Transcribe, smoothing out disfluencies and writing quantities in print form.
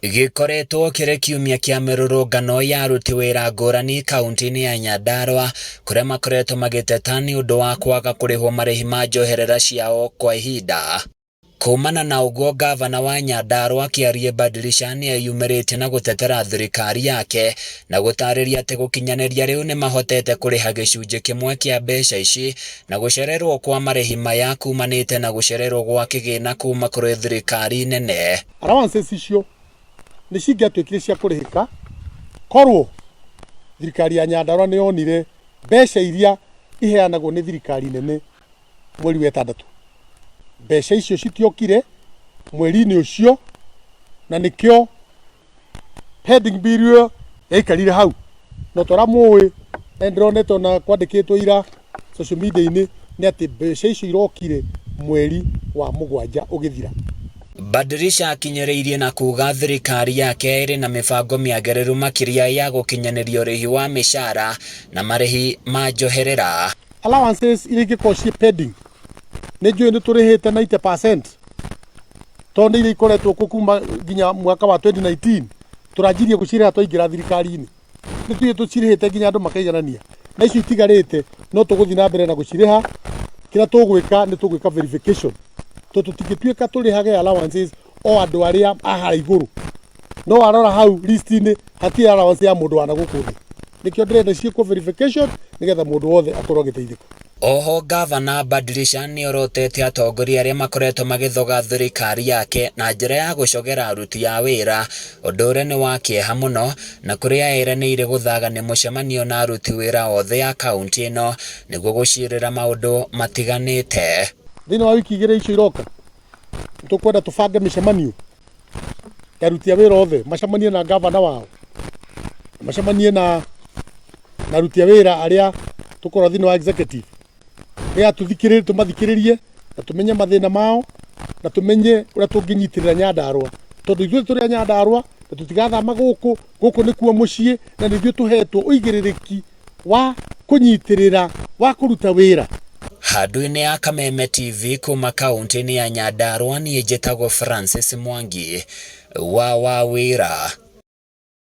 Gĩkoretwo kĩrĩ kiumia kĩa mĩrũrũngano ya aruti wĩra ngũrani kaunti-inĩ ya Nyandarua kũrĩa makoretwo magĩteta nĩ ũndũ wa kwaga kũrĩhwo marĩhi ma njoherera ciao kwa ihinda. Kumana na ũguo ngavana wa Nyandarua Kĩarie Badilisha nĩ eyumĩrĩtie na gũtetera thirikari yake na gũtarĩria atĩ gũkinyanĩria rĩu nĩ mahotete kũrĩha gĩcunjĩ kĩmwe kĩa mbeca ici na gũcererwo kwa marĩhi maya kumanĩte na gũcererwo gwa kĩgĩna kuma kũrĩ thirikari nene. Allowances icio nĩ cingĩatuĩkire cia kũrĩhĩka korwo thirikari ya Nyandarua nĩ yonire mbeca iria iheanagwo nĩ thirikari nene mweri wa ĩtandatũ. Mbeca icio citiokire mweri-inĩ ũcio na nĩkĩo pending bill ĩyo yaikarire hau. No ta ũrĩa mũĩ na nĩndĩronete ona kwandĩkĩtwo ira social media-inĩ nĩ atĩ mbeca icio irokire mweri wa mũgwanja ũgĩthira. Badirisha akinyĩrĩirie na kuga thirikari yake ĩrĩ na mĩbango mĩagĩrĩru makĩria ya gũkinyanĩria ũrĩhi wa mĩcara na marĩhi ma njoherera. Allowances iria ingĩkorwo ciĩ pending nĩ njũĩ nĩ tũrĩhĩte 90% tondũ nĩ iria ikoretwo kuo kuma nginya mwaka wa 2019 tũranjirie gũcirĩha twaingĩra thirikari-inĩ. Nĩ tuĩ tũcirĩhĩte nginya andũ makaiganania na icio itigarĩte no tũgũthiĩ na mbere na gũcirĩha. Kĩrĩa tũgwĩka nĩ tũgwĩka verification tondũ tũtingĩtuĩka tũrĩhage allowances o andũ arĩa a haha igũrũ. No warora hau list-inĩ hatirĩ allowance ya mũndũ wa na gũkũ thĩ. Nĩkĩo ndĩrenda ciĩkwo verification nĩgetha mũndũ wothe akorwo agĩteithĩka. Oho ngavana Badilisha nĩorotete atongoria arĩa makoretwo magĩthoga thirikari yake na njĩra ya gũcogera aruti a wĩra, ũndũ ũrĩa nĩ wa kĩeha mũno na kũrĩa eranĩire gũthagania mũcemanio na aruti wĩra othe a kaunti ĩno nĩguo gũcirĩra maũndũ matiganĩte. Thĩinĩ wa wiki igĩrĩ icio iroka nĩ tũkwenda tũbange mĩcemanio ya aruti a wĩra othe macemanie na ngavana wao, macemanie na na aruti a wĩra arĩa tũkoragwo thĩinĩ wa executive nĩgetha tũthikĩrĩrie tũmathikĩrĩrie na tũmenye mathĩna mao na tũmenye ũrĩa tũngĩnyitĩrĩra Nyandarua tondũ ithuĩ tũrĩ a Nyandarua na tũtigathama gũkũ, gũkũ nĩkuo mũciĩ na nĩ ithuĩ tũhetwo ũigĩrĩrĩki wa kũnyitĩrĩra wa kũruta wĩra. Handũ-inĩ ya Kameme TV kuma kaunti-inĩ ya Nyandarua niĩ njĩtagwo Francis Mwangi wa Wawĩra.